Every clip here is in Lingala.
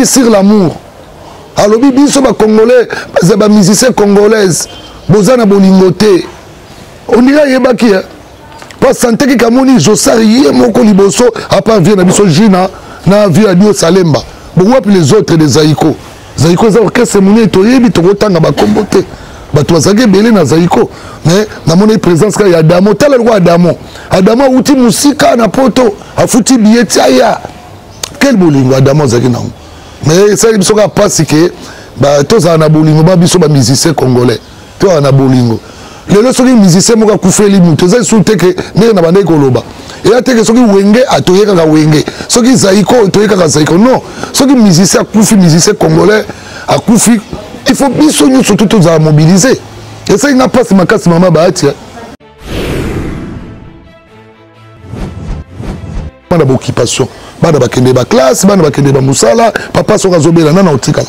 Sur l'amour. Alobi biso ba congolais, baza ba musiciens congolaise, boza na bolingo te. On dirait ayebaki hein. Po sante ki kamoni Josar ye moko liboso à part vie na biso Gina na vie ya Dio Salemba. Bon wapi les autres des Zaiko? Zaiko eza orchestre monene toyebi tokotanga bakombo te. Bato bazalaki ebele na Zaiko mais namoni présence kaka ya Adamo. Tala lokola Adamo. Adamo awuti mosika na poto, afuti billet tia ya. Quel bolingo Adamo azalaki nango. Mais esali biso kaka mpasi ke tozala na bolingo ba biso ba musiciens congolais. Tozala na bolingo. Lelo soki musicien moko akufeli moto eza lisusu te ke ndenge na bandaki koloba eya te ke soki wenge atoye kaka wenge, soki zaiko toye kaka zaiko. Non, soki musicien akufi, musicien congolais akufi, il faut biso nyonso tu tozala mobiliser. Esali nga mpasi makasi mama Bahati. Bana ba occupation, bana bakende ba classe, bana bakende ba mosala, papa soki azobela nana otikala.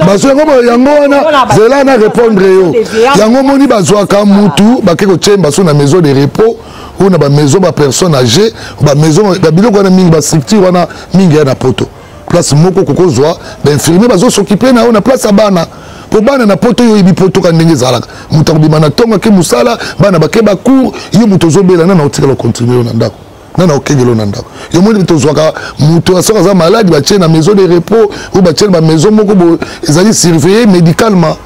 Bazwa yango yango wana zela na répondre yo yango moni bazwaka mutu bake kotiemba so na maison de repos ou na ba maison ba personnes âgées, ba maison ba biloko wana mingi, ba structure wana mingi ya na poto place moko kokozwa ba infirmier bazo s'occuper na yo na place ya bana. Po bana na poto yo yebi poto ka ndenge ezalaka, moto akobima na ntongo ake mosala, bana bake ba cours, yo moto ozobela nana otikala continuer yo na ndako, nana okengelo na ndako. Yo moni tozwaka moto soki aza malade batie na maison de repos ou batie na ba maison moko boye ezali surveillé médicalement,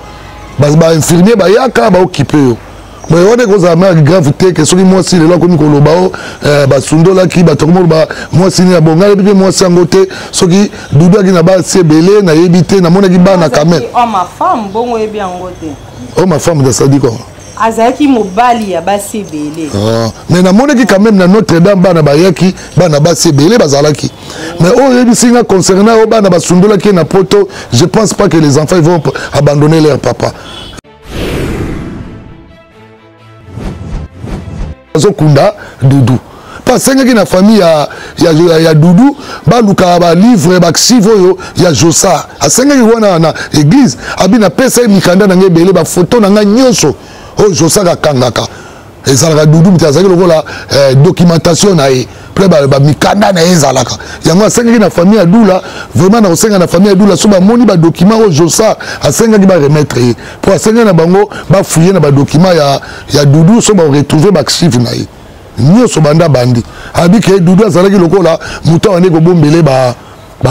ba infirmier bayaka baokipe yo. Mais wana ekozala mare grave te ke soki mwasi lelo akomi koloba o basundolaki bato akomi koloba mwasi nini ya bongo, nayebi mpe mwasi yango te, soki Dudu aki na basi ebele nayebi te, namonaki bana quand même. Homme à femme, bongo oyebi yango te. Homme à femme, ça dit quoi? Azalaki mobali ya basi ebele. Ah, mais namonaki quand même na Notre-Dame bana bayaki, bana basi ebele bazalaki. Mais oyo oyebisi nga concernant oyo bana basundolaki na poto, je pense pas que les enfants ils vont abandonner leur papa. Azokunda Dudu. Pa asengaki na famille ya Dudu baluka ba livre ba archive oyo ya Jossart. Asengaki wana na église, abi na pesa ye mikanda na ngai ebele, ba photo na ngai nyonso oyo Jossart akangaka. Ezalaka Dudu mutu azalaki lokola documentation na ye. Pe ba mikanda na ye ezalaka. Yango asengaki na famille ya Dula, vraiment na kosenga na famille ya Dula so bamoni ba document oyo Jossart asengaki ba remettre ye. Po asengaki na bango ba fouiller na ba document ya Dudu so ba retrouver ba archive na ye. Nyonso banda bandi. Abi ke Dudu azalaki lokola moto abandi kobombele ba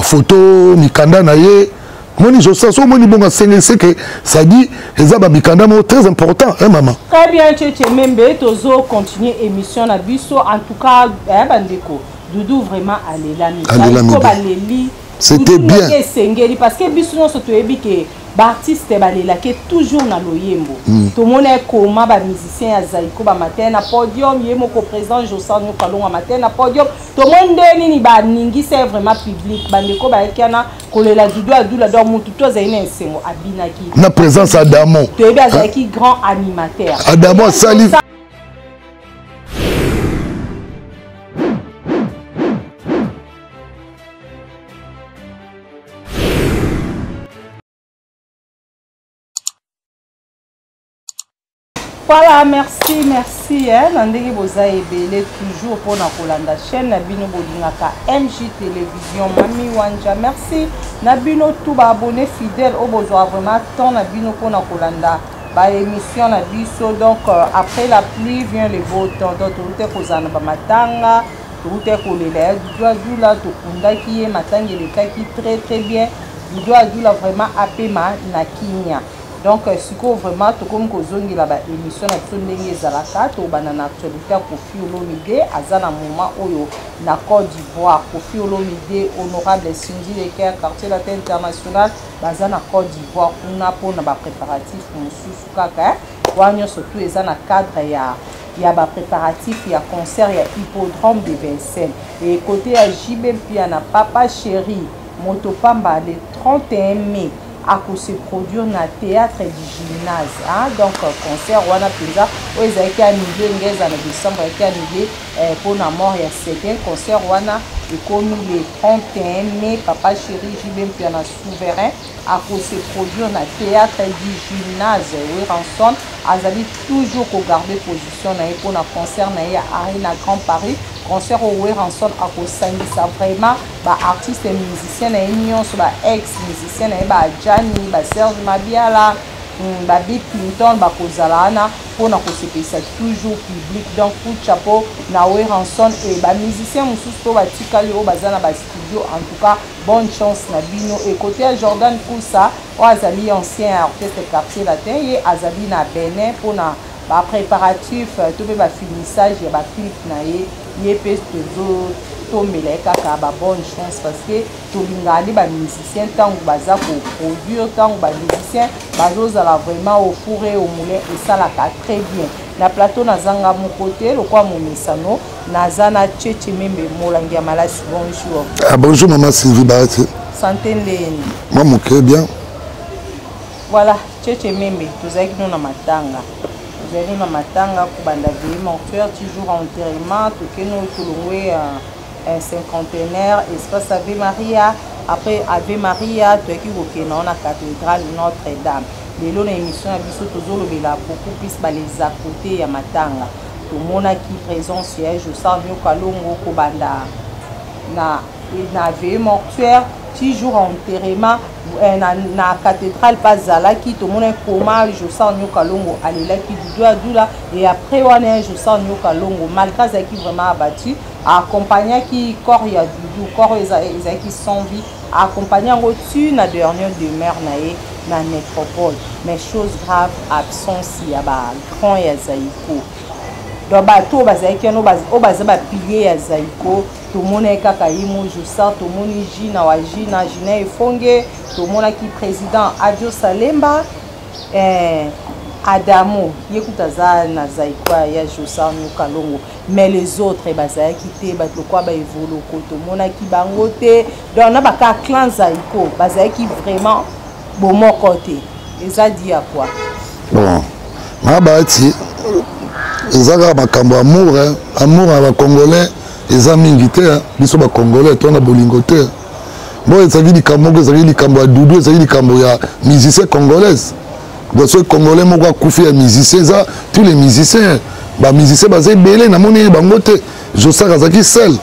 photo mikanda na ye. Moni Jossart, so moni bonga senge, c'est que ça dit eza ba mikanda moko très important, hein maman. Très bien, Tchétché Membe, tozo continuer émission na biso. En tout cas, hein, bandeko, Doudou vraiment alelami. Alelami. Ko baleli. C'était Doudou bien. ndenge esengeli parce que biso nyonso toyebi ke ba artiste balelaki toujours na loyembo. Tomona koma ba musicien ya Zaiko ba matin na podium, ye moko président Jossart Nyoka Longo matin na podium. Tomoni nde nini ba ningisa vraiment public, bandeko bayaki wana kolela Dudu Adula, donc mutu to azali na esengo abinaki. Na présence Adamo. Toyebi azalaki grand animateur. Adamo asali Voilà, merci, merci, hein. Na ndenge boza ebele toujours pour na kolanda chaîne na bino bolingaka MJ Télévision Mami Wanja. Merci na bino tout ba abonné fidèle au bozwa vraiment temps na bino pour na kolanda ba émission na biso. Donc après la pluie vient le beau temps. Donc tout est kozana ba matanga, tout est kolela ya Dudu Adula, tokundaki ye matanga elekaki très très bien. Dudu Adula vraiment apema na kimia. Donc sikoyo vraiment tokomi kozongela ba émission na biso ndenge ezalaka, tobanda na actualité ya Koffi Olomide. Aza na moment oyo na Côte d'Ivoire. Koffi Olomide, honorable Cindy Leker, quartier latin international, baza na Côte d'Ivoire kuna mpona ba préparatifs mosusu kaka, hein. Wana nyonso tout eza na cadre ya ba préparatifs ya concert ya Hippodrome de Vincennes. Et côté ya JB Mpiana, Papa Chéri Moto Pamba, le 31 mai a ko se produire na théâtre du gymnase, hein? Donc concert wana penza oyo ezalaki annulé ngeza na décembre, ezalaki annulé pour na mort ya Seguin. Concert wana Ekomi le 31 mai, Papa Chéri JB Mpiana Souverain ako se produire na Theatre du Gymnase. Werrason azali toujours ko garder position na ye pona concert na ye ya Arena Grand Paris. Concert oyo Werrason akosangisa vraiment ba artistes musiciens na ye nyonso, ba ex musiciens na ye, ba Adjani, ba Serge Mabiala, ba Bill Clinton bakozala wana pona kosepelisa toujours public. Donc coup de chapeau na Werrason et ba musiciens mosusu to batikali oyo baza na ba studio, en tout cas bonne chance na bino. Et côté ya Jordan Kusa oyo azali ancien ya orchestre Quartier Latin, ye azali na Benin pona ba préparatif to pe ba finissage ya ba clip na ye. Ye pe tozo tombela ye kaka ba bonne chance parce que tolingaka nde ba musiciens ntango baza ko produire, ntango ba musiciens bazozala vraiment au four et au moulin, esalaka très bien. Na plateau nazanga moko te lokwa momesano, naza na Tchetche Membe molangi ya malasi. Bonjour. Ah, bonjour maman Sylvie Bahati. Santé ndeni? Moi moke bien. Voilà, Tchetche Membe, tozalaki no na matanga. Tozalaki no na matanga kobanda veillée mortuaire toujours enterrement, tokeno tolongwe un cinquantenaire espace Ave Maria. Après Ave Maria toyaki kokende na cathédrale Notre-Dame. Lelo na émission ya biso tozolobela beaucoup plus ba les à côté ya matanga. Tomonaki présence ya Jossart Nyoka Longo kobanda na veillée mortuaire toujours enterrement na cathédrale pa zalaki. Tomonaki koma Jossart Nyoka Longo alelaki Doudou Adoula et après wana Jossart Nyoka Longo malgré azalaki vraiment abattu, accompagnaki corps ya Doudou, corps ezalaki sans vie, accompagné yango tu na dernière demeure na ye na nécropole. Mais chose grave, absence ya ba grand ya Zaiko. Donc bato bazalaki wana oyo baza ba pilier ya Zaiko, tomonaki kaka ye mo Jossart, tomoni Gina wa Gina, Gina Efonge, tomonaki président Adio Salemba, Adamo, ye kuta aza na Zaiko ya Jossart Nyoka Longo. Mais les autres bazalaki te, bato lokwa ba evoloko tomonaki bango te. Donc na baka clan Zaiko bazalaki vraiment bomoko te. Eza dit à quoi? Bon, ma bahati eza kaka makambo amour, hein. Amour ya ba Congolais eza mingi te, hein. Biso ba Congolais to na bolingo te. Bon, ezalaki likambo moko, ezalaki likambo ya Doudou, ezalaki likambo ya musicien congolaise. Donc soki Congolais moko akufi ya musicien, eza tous les musiciens. Ba musiciens baza ebele, namoni bango te. Jossart azalaki seul.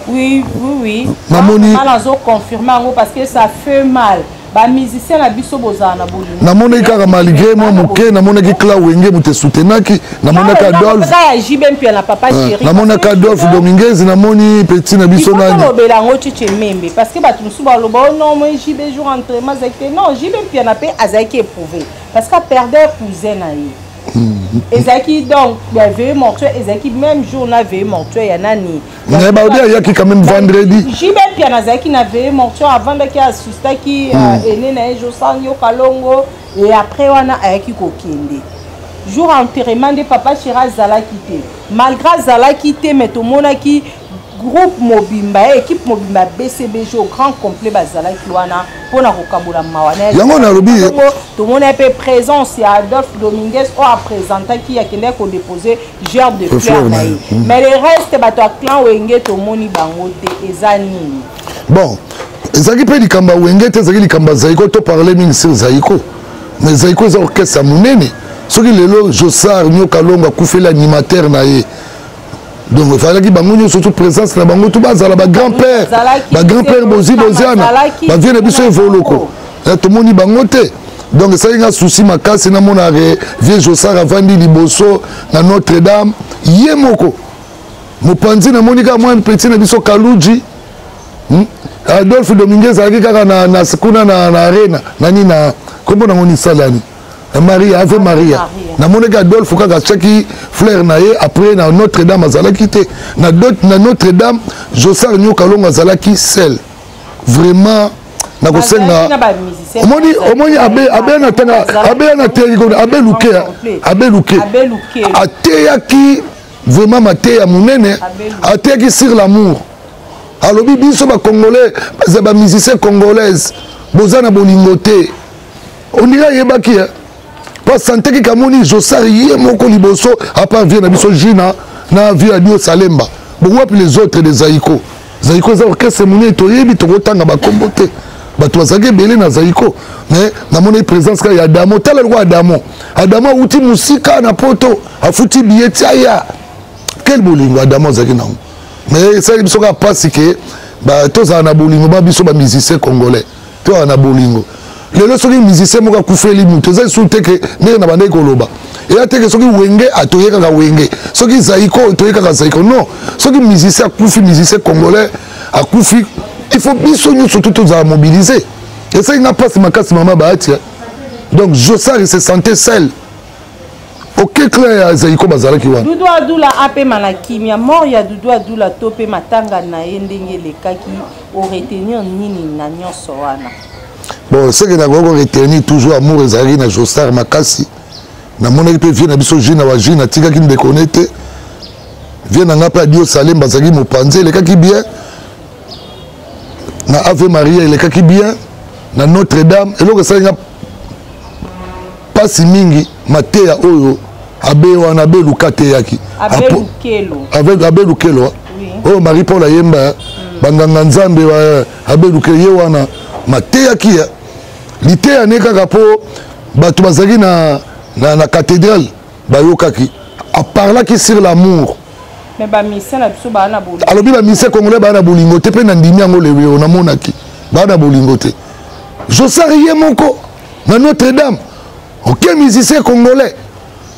Oui, oui, oui. Namoni nazo confirmer yango parce que ça fait mal. Ba musiciens na biso bozala na bolingo. Namonaki kaka malgré moi moke, namonaki Cla Wenge moto esoutenaki, namonaki Adolphe. Ya JB Mpiana na papa chéri. Namonaki Adolphe Dominguez, namoni petit na biso nani. Olobela yango Tchetche Membe parce que bato mosusu baloba oh non, moi JB jour entraînement azalaki te. Non, JB Mpiana pe azalaki éprouvé parce que perdait cousin na ye. Ezalaki donc ya veillée mortuaire, ezalaki même jour na veillée mortuaire ya nani. Mais baobi ayaki quand même vendredi. JB Mpiana azalaki na veillée mortuaire, avandaki assistaki aîné na ye Jossart Nyoka Longo et après wana ayaki kokende. Jour enterrement de papa Chéri azalaki te. Malgré azalaki te, mais tomonaki groupe mobimba, équipe mobimba BCBG au grand complet bazalaki wana mpona kokabola mawa na ye. Yango nalobi tomona pe présence ya Adolphe Dominguez oyo apresentaki, akendaki kodépose gerbe de fleur na ye. Mais le reste bato ya clan Wenge tomoni bango te, eza nini? Bon, ezalaki mpe likambo ya Wenge te, ezalaki likambo ya Zaiko. To parle mingi sur Zaiko, mais Zaiko eza orchestre ya monene. Soki lelo Jossart Nyoka Longo akufeli animateur na ye, donc efalaki bango nyonso surtout présence na bango tout bazala ba grand-père, ba grand-père Bozi Boziana, ba vieux na biso evoloko, tomoni bango te. Donc esalaki nga souci makasi namona vieux Jossart avandi liboso na Notre-Dame ye moko mopanzi, namoni kaka mwa petit na biso Kaluji. Adolphe Dominguez azalaki kaka na kuna na arena nani na kombo nango nisalani Maria, Ave Maria. Namonaki Adolphe kaka atiaki fleur na ye. Après na Notre-Dame azalaki te. Na Notre-Dame Jossart Nyoka Longo azalaki seul. Vraiment nakosenga omoni omoni abe abe na tanga abe na teyaki kona abe luke abe luke ateyaki vraiment mateya monene, ateyaki sur l'amour. Alobi biso ba Congolais, baza ba musiciens congolaises, boza na bolingo te. On dirait ayebaki, hein. Po santeki kamoni Jossart ye moko liboso à part vieux na biso Gina na vieux Adio Salemba. Bon, wapi les autres des Zaiko? Zaiko eza orchestre monene, toyebi, tokotanga bakombo te, bato bazalaki ebele na Zaiko. Mais namonaki présence kaka ya Adamo. Tala lokola Adamo, Adamo awuti mosika na Poto, afuti billet ti aya. Quel bolingo Adamo azalaki nango! Mais esali biso kaka mpasi ke tozala na bolingo ba biso bamusicien congolais, tozala na bolingo. Lelo soki musicien moko akufeli moto, eza lisusu te ke ndenge na bandaki koloba, eya te ke soki Wenge atoye kaka Wenge, soki Zaiko toye kaka Zaiko. Non, soki musicien akufi, musicien congolais akufi, il faut biso nyonso tu tozala mobilisé. Esali nga mpasi makasi, mama Baatia. Donc Josar se sentait seul. Ok, clan ya Zaiko bazalaki wana. Dudu Adula apema na kimia. Mort ya Dudu Adula to mpe matanga na ye ndenge elekaki, oretenir nini na nyonso wana? Bon, seke nakoki koretenir toujours amour ezalaki na Josar makasi. Namonaki mpe vie na biso jus na wa jus, natikaki ndeko ne te. Vie na nga mpe Adio Salemba azalaki mopanzi, elekaki bien na Ave Maria, elekaki bien na Notre Dame. Eloko esalaki nga mpasi mingi, mateya oyo abe wana, abe Luka ateyaki, abe Lukelo oyo Marie Paul ayemba, banganga Nzambe, abe Lukelo ye wana mateyaki ya liteya ne kaka mpo bato bazalaki na cathédrale bayokaki. Aparlaki sur l'amour. Mais bamusicien na biso baa na bolingo. Alobi bamusicien congolais baa na bolingo te, mpe na ndimi yango. Lelo namonaki baa na bolingo te. Josar ye moko na Notre Dame, aucun musicien congolais,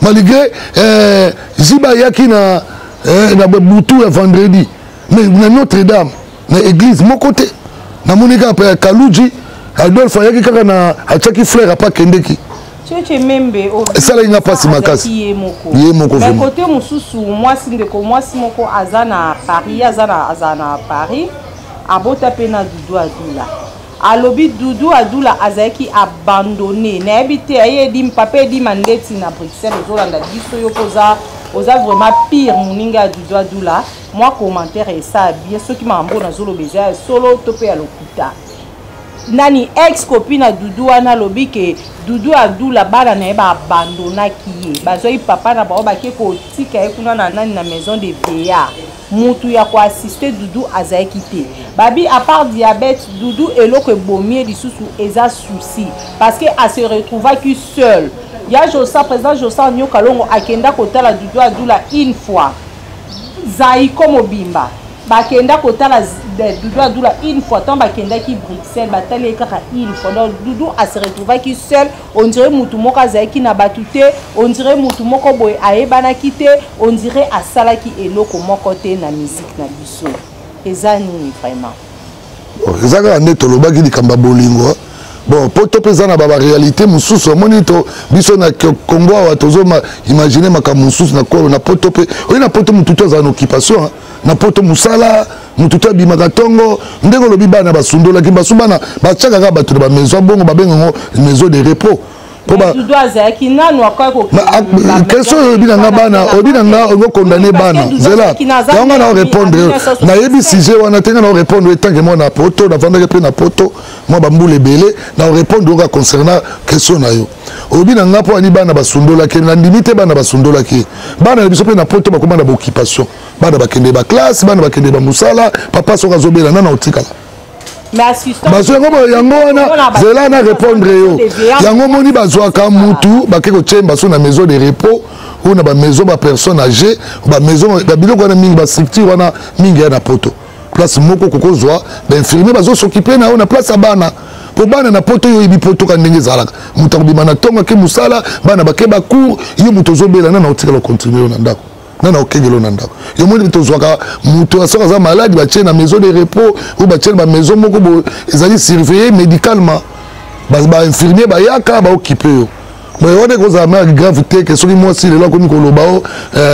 malgré Ziba ayaki na butu ya vendredi, mais na Notre Dame, na église moko te. Namoni kaka ya Kaluji Adolphe ayaki kaka na atiaki fleur, apa akendeki. Cheche Membe. Esalaki nga mpasi makasi. Ye moko. Ye moko. Mais côté mosusu, mwasi, ndeko mwasi moko aza na Paris, aza na Paris, abota mpe na Dudu Adula, alobi Dudu Adula azalaki abandonné. Nayebi te, aye Edim, papa Edima ndeti na Bruxelles, ozolanda biso, yo mpo oza vraiment pire moninga ya Dudu Adula. Mwa commentaire esala bien soki makambo nazoloba eza ya solo to mpe ya lokuta. Nani ex copine ya Dudu wana alobi ke Dudu Adula, bana na ye baabandonaki ye, bazwaki papa na bango, bake kotika ye kuna na nani, na maison de vieillard. Mutu ya koassiste Dudu azalaki te. Babi à part diabète, Dudu eloko ebomi ye lisusu eza souci, parce que ase retrouvaki seul. Ya Josa, président Josa Nyoka Longo akenda kotala Dudu Adula une fois. Zaiko mobimba bakenda kotala Dudu Adula une fois ntango bakendaki Bruxelles, batali ye kaka une fois. Donc Dudu ase retrouvaki seul, on dirait mutu moko azalaki na bato te, on dirait mutu moko boye ayebanaki te, on dirait asalaki eloko moko te na musique na biso. Eza nini vraiment? Eza kaka nde tolobaki likambo ya bolingo. Bon, po to mpe eza na baréalité mosusu. Omoni, to biso na Congo awa tozo imagine makambo mosusu. Na Poto mpe oyi, na Poto motu to azala na occupation, na Poto mosala, motu to abimaka ntongo. Ndenge olobi, bana basundolaki, basu bana batiaka kaka bato na bamaison bongo, babengango maison de repos. Azalaki nanu. Question oyo, oyebi na nga bana, oyebi na nga okokondane bana. Nzela yango nga na orépondre, nayebi sujet wana te. Nga na orépondre etanke mwana na Poto, navandaki mpe na Poto mwa bambula ebele. Na orépondre oka concernant question na yo, oyebi na nga mpo ani bana basundolaki, nandimi te bana basundolaki. Bana na biso mpe na Poto bakoma na baoccupation, bana bakende baclasse, bana bakende bamosala, papa soki azobela, nana otikala. Bazwa yango, yango wana zela na répondre yo. Yango moni bazwaka mutu, bake kotiemba so na maison de repos ou na bamaison bapersonne âgée, bamaison, babiloko wana mingi, bastructure wana mingi ya na Poto. Place moko kokozwa bainfirmier bazos'occuper na yo na place ya bana, mpo bana na Poto, yo oyebi Poto ka ndenge ezalaka, moto akobima na ntongo, ake mosala, bana bake bacours, yo moto ozobela, nana otikala ocontinue yo na ndako, nana okengeli na ndako. Yo moni, tozwaka moto soki aza malade, batie na maison de repos ou batie na bamaison moko boye ezali surveillé médicalement, bainfirmier bayaka baoccupe yo. Mais wana ekozala ma grave te ke soki mwasi lelo akomi koloba o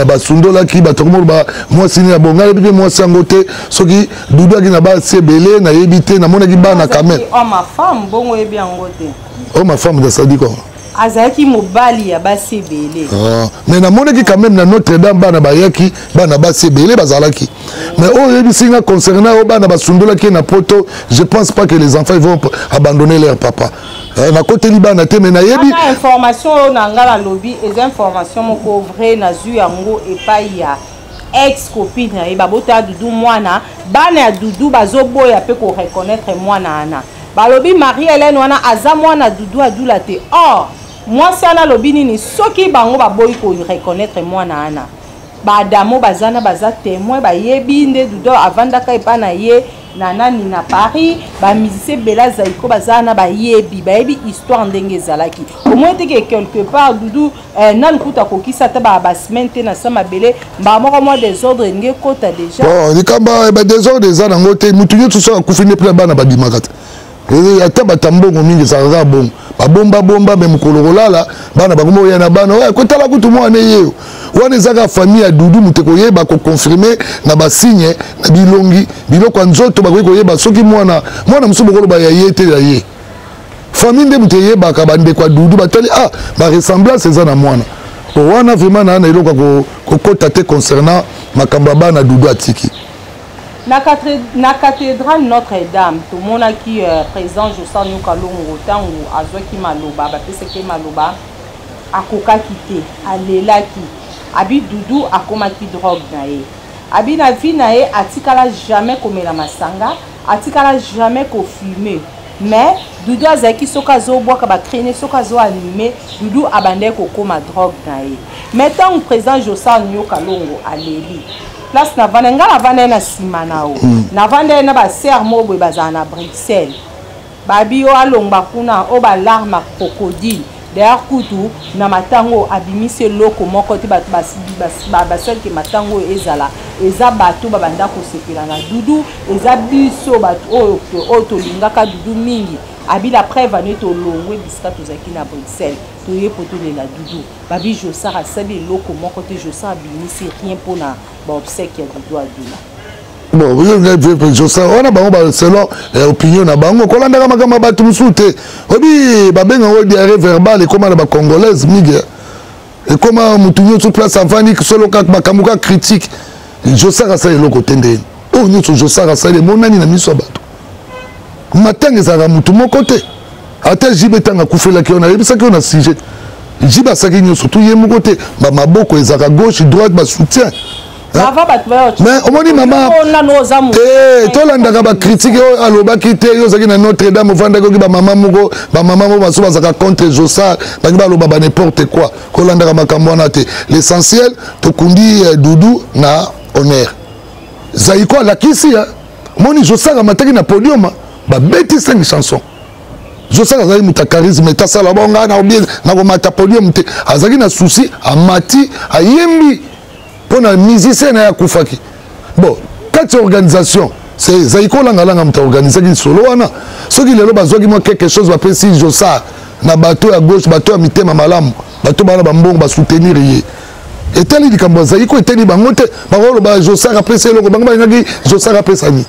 basundolaki bato, akomi koloba mwasi nini ya bon. Ngai nayebi mpe mwasi yango te. Soki Dudu aki na basi ebele, nayebi te. Namonaki bana quand même. Homme à femme, bongo oyebi yango te? Homme à femme, ça dit quoi? Azalaki mobali ya basi ebele. Ah, mais namonaki quand même na Notre Dame bana bayaki, bana basi ebele bazalaki. Mais oyo oyebisi nga concernant oyo bana basundolaki ye na Poto, je pense pas que les enfants, ils vont abandonner leur papa. Nakoteli bana te, mais nayebi. Wana information oyo na nga nalobi eza information moko vrai, nazwi yango epai ya Ex copine na ye, babota Dudu mwana. Bana ya Dudu bazoboya mpe koreconnaître mwana wana. Balobi Marie Hélène wana aza mwana Dudu Adula te. Or mwasi wana alobi nini? Soki bango baboyi koreconnaître mwana wana, baadamo baza na baza témoin, bayebi nde Dudu avandaka epa na ye na nani na Paris. Bamusicien ebele Azaiko baza wana, bayebi histoire ndenge ezalaki. Omoni te ke quelque part Dudu nanu kuta akokisa ata basemaine te na sa mabele, mbala moko mwa désordre ndenge ekota déjà. Bon, likambo badésordre eza nango te. Mutu nyonso soki akufi nde mpena bana babimaka te. Ata bato mbongo mingi ezalaka kaka bongo, babombabomba me mokolo kolala bana bakoma oya na bana oya kotala kutu mwana ye wana. Eza kaka famille ya Dudu moto ekoyeba koconfirmer na basigne, na bilongi, biloko ya nzoto. Bakoki koyeba soki mwana mosusu bokoloba ya ye te, ya ye. Famille nde moto eyebaka. Bandeko ya Dudu batali, ah, baressemblance eza na mwana po wana. Vraiment na eloko ya kokota te concernant makambo ya bana Dudu atiki. Na cathédrale Notre-Dame, tomonaki président Josa Nyoka Longo. Ntango azwaki maloba, bapesaki ye maloba, akokaki te, alelaki. Abi Dudu akomaki drogue na ye. Abi na vie na ye atikala jamais komela masanga, atikala jamais kofumer, mais Dudu azalaki, soki azobwaka bacrine, soki azoanime, Dudu abandaki kokóma drogue na ye. Mais ntango président Josa Nyoka Longo aleli, place navanda ngai, navanda ye na nsima na o navanda ye na basere moko boye bazala na Bruxelles, babi oyo alongba kuna oyo balarme ya crocodile. D'ailleurs kutu na matango abimisi eloko moko te. Bato basaliki matango oyo ezala, eza bato babanda kosepela na Dudu, eza biso bato oyo tolingaka Dudu mingi. Abi la preuve ane tolongwe bisika tozalaki na Bruxelles, toye po tolela Dudu. Babi Josar asali eloko moko te, Josar abimisi rien mpona baobsèque ya Dudu Adula. Bon, Josar wana, bango selon opinion na bango, kolandaka makambo ya bato mosusu te. Obi babenga yango diarrhée verbale, ekóma na bacongolaise mingi, ekóma motu nyonso place avandi solo kaka makambo kaka critique. Josar asali eloko te. Ndeni oyo nyonso Josar asali emonani na miso ya bato. Matanga ezalaka motu moko te. Ata Jibe, ntango akufelaki yo, nayebisaki yo na sujet, Jibe asalaki nyonso tu ye moko te. Bamaboko ezalaka gauche, droite, basoutien. Mais omoni mama te, tolandaka bacritique oyo alobaki te. Yo ozalaki na Notre Dame, ofandaki, oki bamama moko baso bazalaka contre Josar, bangi baloba ba n'importe quoi. Kolandaka makambo wana te. L'essentiel, tokundi Dudu na honneur. Zaiko alakisi. Omoni Josar amataki na podium, babeti 5 chansons. Josar azalaki moto ya charisme. Etasala bo ngai nakomata podium te, azalaki na souci. Amati, ayembi mpo na musicien na ye akufaki. Bon, kati ya organisation, ezali kolangalanga moto aorganisaki lisolo wana. Soki lelo bazwaki mwa quelque chose, bapesi Josar na bato ya gauche, bato ya mitema malamu, bato bana bambongo basoutenir ye. Etali likambo azali ko etali bango te. Bakoloba Josar apesi eloko, bango balingaki Josar apesani.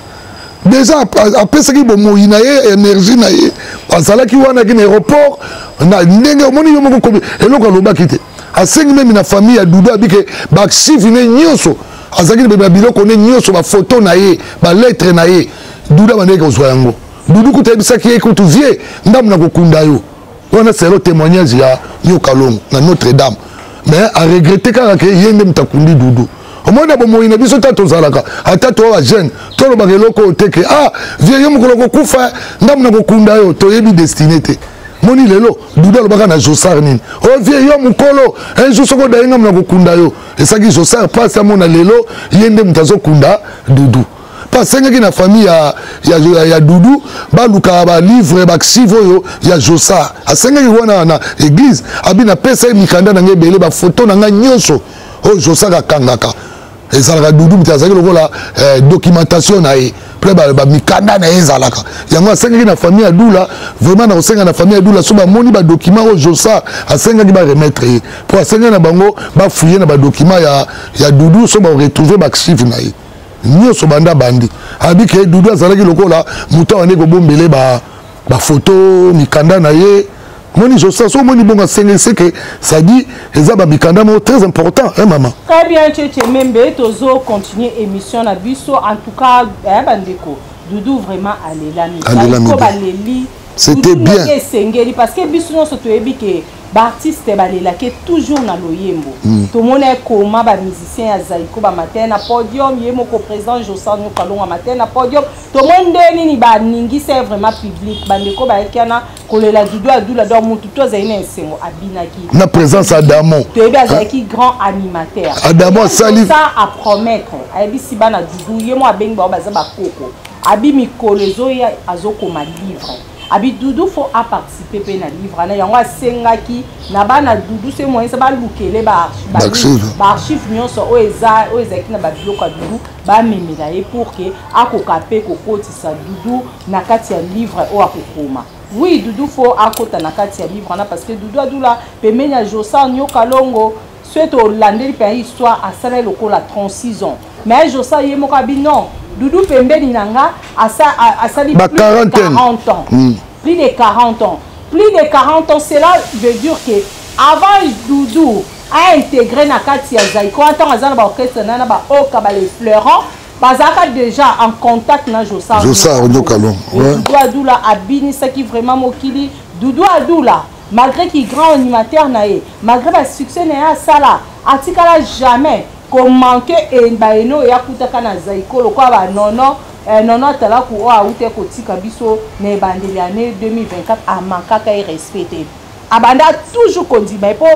Déjà apesaki bomoi na ye, énergie na ye, azalaki wana aki na aéroport na ndenge omoni yo moko. Eloko alobaki te, asengi même na famille ya Dudu, abike baarchive ne nyonso azalaki na biloko ne nyonso, bafoto na ye, balettre na ye. Dudu abandaki kozwa yango. Dudu kutu ayebisaki ye kutu: "Vie ndambo na kokunda yo." Wana selo témoignage ya Nyoka Longo na Notre Dame. Mais aregretter kaka ke ye nde moto akundi Dudu. Omoni, na bomoi na biso, ta tozalaka ata toa bajeune, tolobaka eloko oyo te ke: "Ah vie, yo mokolo kokufa, ndambo na kokunda yo." Toyebi destinée te. Moni lelo Dudu alobaka na Josar nini? "O vie, yo mokolo un jour soki odaye, ngambo na kokunda yo." Esaki Josar mpasi amona lelo ye nde moto azokunda Dudu. Mpo asengaki na famille ya Dudu baluka balivre, baarchive oyo ya Josar. Asengaki wana na église, abi: "Napesa ye mikanda na ngai ebele, bafoto na ngai nyonso oyo Josar akangaka." Ezalaka Dudu moto azalaki lokola documentation na ye, mpe bamikanda na ye ezalaka yango. Asengaki na famille ya Dula, vraiment na kosenga na famille ya Dula, so bamoni badocument oyo Josar asengaki, baremettre ye, mpo asengaki na bango bafouiller na badocument ya Dudu, so baretrouve baarchive na ye nyonso. Banda bandi abi ke Dudu azalaki lokola moto abandi kobombele bafoto, mikanda na ye. Moni Josar, so omoni bongo asengeli, c'est que ça dit eza bamikanda moko très important, hein, mama. Très bien, Cheche Membe, tozo continuer émission na biso. En tout cas, bandeko, Dudu vraiment alelami. Alelami. Baleli. C'était bien. Esengeli, parce que biso nyonso toyebi ke Baartiste balelaki toujours na loyembo. Tomona ekoma bamusicien ya Zaiko bamatin na podium, ye moko président Josan Nyokalongo matin na podium. Tomoni nde nini baningisa ye vraiment public, bandeko bayaki wana kolela Dudu Adula. Donc motu to azali na esengo, abinaki. Na présence Adamo. Toyebi azalaki grand animateur. Adamo asali. Ça à promettre, ayebisi bana Dudu, ye mo abengi bango, baza bakoko, abi mikolo ezoya azokoma livre, abi Dudu faut aparticipe mpe na livre wana. Yango asengaki na bana Dudu se moyen sa balukele baarchive nyonso oyo eza, oyo ezalaki na babiloko ya Dudu, bamemela ye pour que akoka mpe kokotisa Dudu na kati ya livre oyo akokoma. Oui, Dudu faut akota na kati ya livre wana, parce que Dudu Adula pembeni ya Josa Nyoka Longo, soki tolandeli mpenza histoire, asalaki lokola 36 ans, mais Josa ye moko abi non, Dudu pembeni na nga asali plus de 40 ans. Plus de 40 ans, plus de 40 ans, cela veut dire que avant Dudu aintégré na kati ya Zaiko, ntango aza na baorchestre na baoka bale Fleurant, bazalaka déjà en contact na Josar. Josar Nyoka Longo. Dudu Adula abinisaki vraiment mokili. Dudu Adula, malgré ki grand animateur na ye, malgré basuccès na ye asala, atikala jamais komanke baeno oyo akutaka na Zaiko, lokola banono nono atalaku oyo awuti kotika biso na ebandeli ya année 2024. Amankaka ye respect te, abanda toujours kondima ye mpo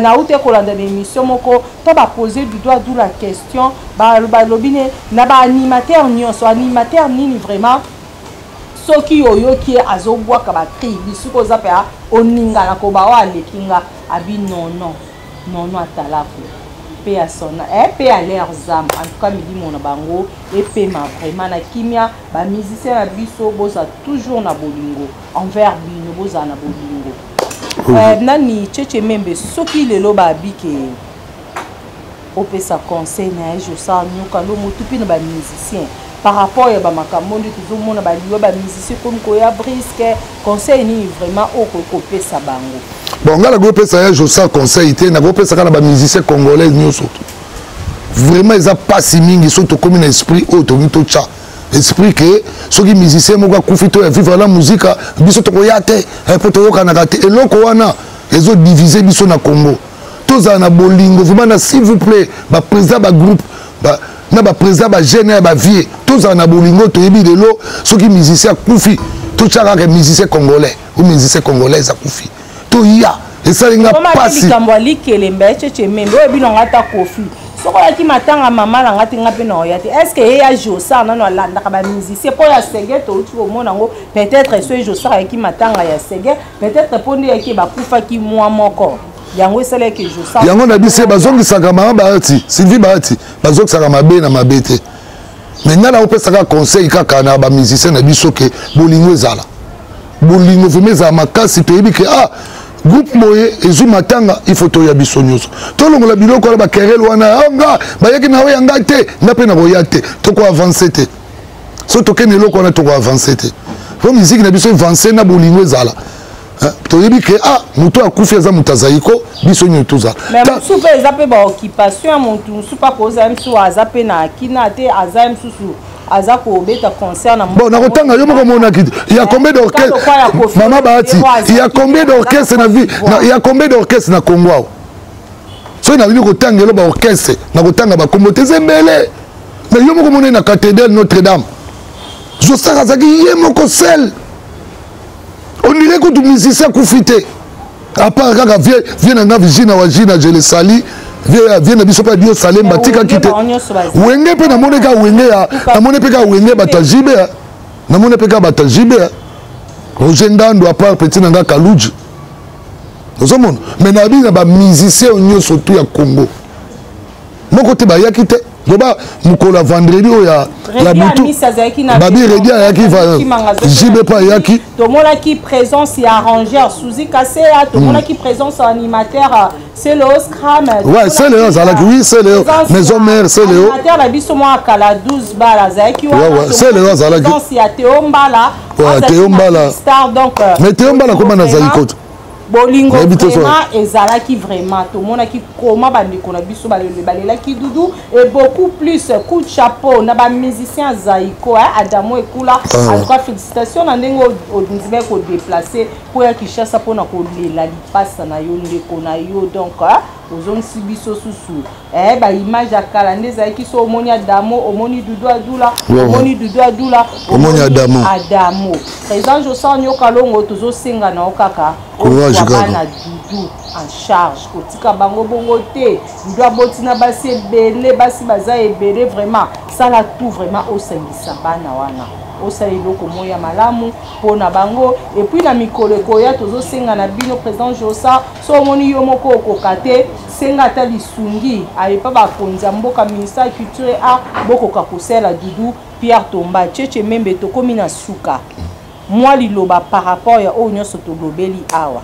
nauti kolanda na émission moko to bapose Dudu Adula question, balobi ne na baanimateur nyonso, animateur nini vraiment soki oyoki ye azobwaka bacri, bisika oza mpe oningana koba oyo aleki nga? Abi nono nono atalaku mpe ya sona mpe ya leurs âmes. En tout cas, milimo na bango epema vraiment na kimia. Bamusicien na biso, bozala toujours na bolingo envers bino, bozala na bolingo. Nani Cheche Membe, soki lelo babike opesa conseil na ye Josa Nyoka Longo tu mpe na bamusicien par rapport ya bamakambo nde tozomona, baliwa bamusicien komi koya brusque, conseil nini vraiment oyo okoki kopesa bango? Bon, ngai nakopesa ya Josa conseil te, nakopesa kaka na bamusicien congolais nyonso. Vraiment eza mpasi mingi soki tokómi na esprit oyo tolingi totya esprit ke soki musicien moko akufi to ya Viva la Musica, biso tokoya te mpo toyokanaka te. Eloko wana ezodivise biso na Congo. Tozala na bolingo vraiment na, s'il vous plaît, baprésident bagroupe na baprésident bajeune ya bavie, tozala na bolingo. Toyebi lelo soki musicien akufi, totya kaka musicien congolais ou musicien congolaise akufi, toya. Esali nga pasi. Likambo ya likelembe, Cheche Membe, oyo bino nga ata Kofi, soki oyaki matanga mama na nga te, nga mpe na oya te. Est ce que ye ya Josar nano alandaka bamusicien mpo ya Sege? Touti komona yango, peut-être so ye Josar ayaki matanga ya Sege, peut-être mpo nde yaki bakufaki mwa moko, yango esalaki Josar. Yango na biso bazongisaka mama Bahati, Sylvie Bahati, bazongisaka mabe na mabe te. Mais ngai naopesaka conseil kaka na bamusicien na biso ke bolingo ezala, bolingo vraiment ezala makasi. Toyebi ke ah, groupe boye ezwi matanga, il faut toya biso nyonso, tolongola biloko wana, baquerelle wana. Ah, nga bayaki na oyo ya ngai te, nga mpe nakoya te. Tokoavance te so tokende eloko wana, tokoavance te. Po musique na biso avance na bolingo ezala. Toyebi ke ah, moto akufi aza moto azali ko biso nyonso tozala. Mais mosusu mpe eza mpe baoccupation ya motu mosusu, mpe akozala mosusu aza mpe na kina te, aza mosusu aza kobeta concert na Bon, nakotanga yo moko omonaki, il y a combien d'orchestre, mama Bahati? Il y a combien d'orchestre na vie? Il y a combien d'orchestre na Congo awa? Soki nalingi kotanga elo baorchestre, nakotanga bakombo te, eza ebele. Mais yo moko omoni na cathédrale Notre-Dame, Josar azalaki ye moko seul, on dirait kutu musicien akufi te, à part kaka vieux na nga Vigina Wajina, je le sali, vieux na biso mpe Dio Salem, batikaki te. Wenge mpe namoni kaka Wenge ya, namoni mpe kaka Wenge bato ya Jibe, namoni mpe kaka bato ya Jibe, Roger Ngando, à part petit na nga Kaluji, ozomona. Mais nayebi na bamusicien nyonso tu ya Congo, moko te bayaki te. Loba mokolo ya vendredi oyo ya butu, babi Redi ayaki, JB mpe ayaki. Tomonaki présence ya arrangeur Suzy Kasea, tomonaki présence ya animateur Celeo Scram. Ouais, Celeo azalaki, oui, Celeo Maison Mère, Celeo. Animateur na biso mwa kala 12 bala azalaki. Wana Celeo azalaki. Présence ya Théo Mbala. Ouais, Théo Mbala star donc. Mais Théo Mbala koma nazali koto. Bolingo vraiment ezalaki, vraiment tomonaki koma bandeko na biso balelaki Dudu et beaucoup plus. Coup de chapeau na bamusicien Zaiko, Adamo Ekula. Ah. En tout cas, félicitation na ndenge ondimaki kodéplacer mpo ya Kinshasa mpona kolela lipasa na yo, ndeko na yo. Donc ozongisi biso susu baimage ya kala nde ezalaki. So omoni Adamo, omoni Dudu Adula, omoni Dudu Adula, omoni Adamo. Adamo. Président Josan Nyoka Longo, tozosenga na yo kaka ozwa bana Dudu en charge, kotika bango bongo te. Dudu aboti na basi ebele, basi baza ebele. Vraiment, sala tout vraiment osangisa bana wana, osala eloko moko ya malamu mpona bango. Et puis na mikolo ekoya, tozosenga na bino, président Josa, so omoni yo moko okoka te, senga ata lisungi ayepa bakonzi ya mboka, ministère ya culture et art, bokoka kosalela Dudu Pierre Tomba. Cheche Membe, tokómi na suka. Mwa liloba par rapport ya oyo nyonso tolobeli awa.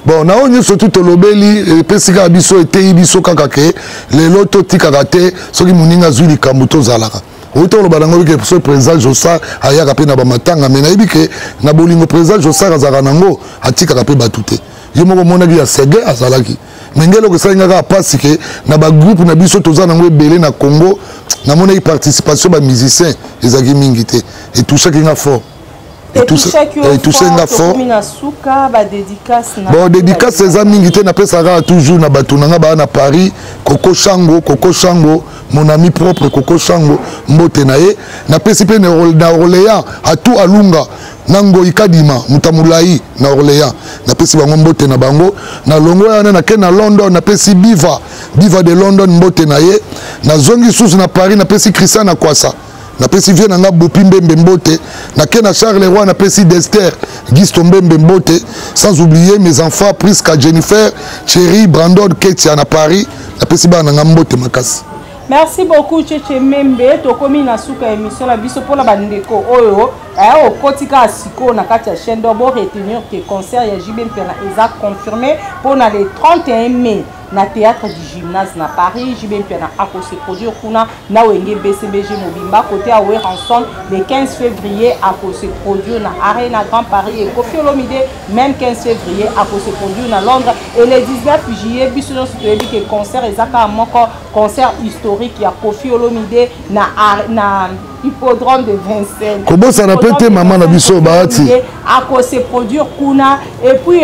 Bon, na oyo nyonso tu tolobeli, epesi kaka biso, eteyi biso kaka ke lelo totikaka te. Soki moninga azwi likambo, tozalaka oyi toloba nango ke so président Josar ayaka mpe na bamatanga. Me nayebi ke na bolingo président Josar azalaka nango, atikaka mpe bato te. Ye moko omonaki ya sege azalaki. Me nge eloko esali nga kaka mpasi ke na bagroupe na biso toza nango ebele na Congo, namonaki participation bamusicien ezalaki mingi te. Etouchaki nga fort, etouche nga fort. Bon, dédicace eza mingi te. Napesaka kaka toujours na bato na nga baa na Paris, Koko Shango, Koko Shango, mon ami propre Koko Shango, mbote na ye. Napesi mpe na Orléans, Atu Alunga na Ngoi Kadima, moto molai na Orléans, napesi bango mbote na bango. Na longo wana, nake na London, napesi Biva, Biva de London, mbote na ye. Nazongi susu na Paris, napesi Christian na Kwasa, napesi vie na nga Bopi Mbembe mbote. Nake na Charleroi, napesi Dester Gisto Mbembe mbote, sans oublier mes enfants Priska, Jennifer, Thierry, Brandon, Ketia na Paris. Napesi bana na nga mbote makasi. Merci beaucoup, Cheche Membe. Tokomi na suka ya émission na biso. Mpona bandeko oyo okoti kaka sikoyo na kati ya chaîne, donc bo retenir ke concert ya JB Mpiana eza confirmé mpona le 31 mai na théâtre du Gymnase na Paris. JB Mpiana akose produire kuna na Wenge BCBG mobimba. Côté ya Werrason, le 15 février akose produire na Arena Grand Paris, et Koffi Olomide, même 15 février, akose produire na Londres. Et le 19 juillet, biso nyonso toyebi ke concert eza kaka moko, concert historique ya Koffi Olomide na hippodrome de Vincennes. Kobosana mpe te mama na biso Bahati. Akose produire kuna. Et puis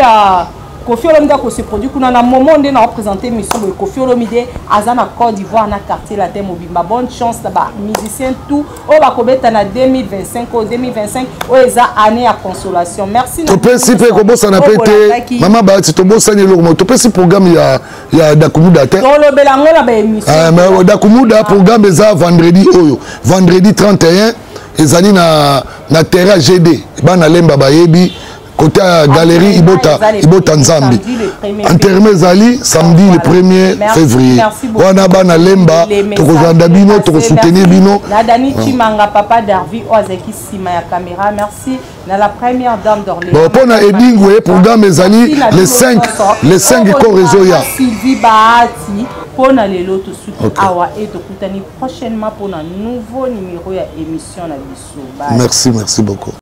Koffi Olomide akose produire kuna. Na moment nde na représente mission boye, Koffi Olomide aza na Côte d'Ivoire na Quartier Latin mobimba. Bonne chance na bamusicien tout oyo bakobeta na 2025. Oyo 2025 oyo eza année ya consolation. Merci. Topesi mpe, kobosana mpe te mama Bahati, tobosani eloko moko, topesi programme ya Dakumuda te. Tolobela yango na baémission. Dakumuda, programme eza vendredi oyo, vendredi 31, ezali na terrain GD, bana Lemba bayebi, côté ya galerie Ibota, Ibota Nzambi. Enterrement ezali samedi le 1er février. Wana bana Lemba, tokozanda bino, tokosoutenir bino. Na Dani Chimanga, papa Darvi oyo azalaki nsima ya caméra, merci na la première dame d'Orléans. Bon, mpona Edingwe, programme ezali le 5, le 5 corps ezoya. Sylvie Bahati. Mpona lelo tosuki awa e tokutani prochainement mpona nouveau numéro ya émission na biso. Merci, merci beaucoup.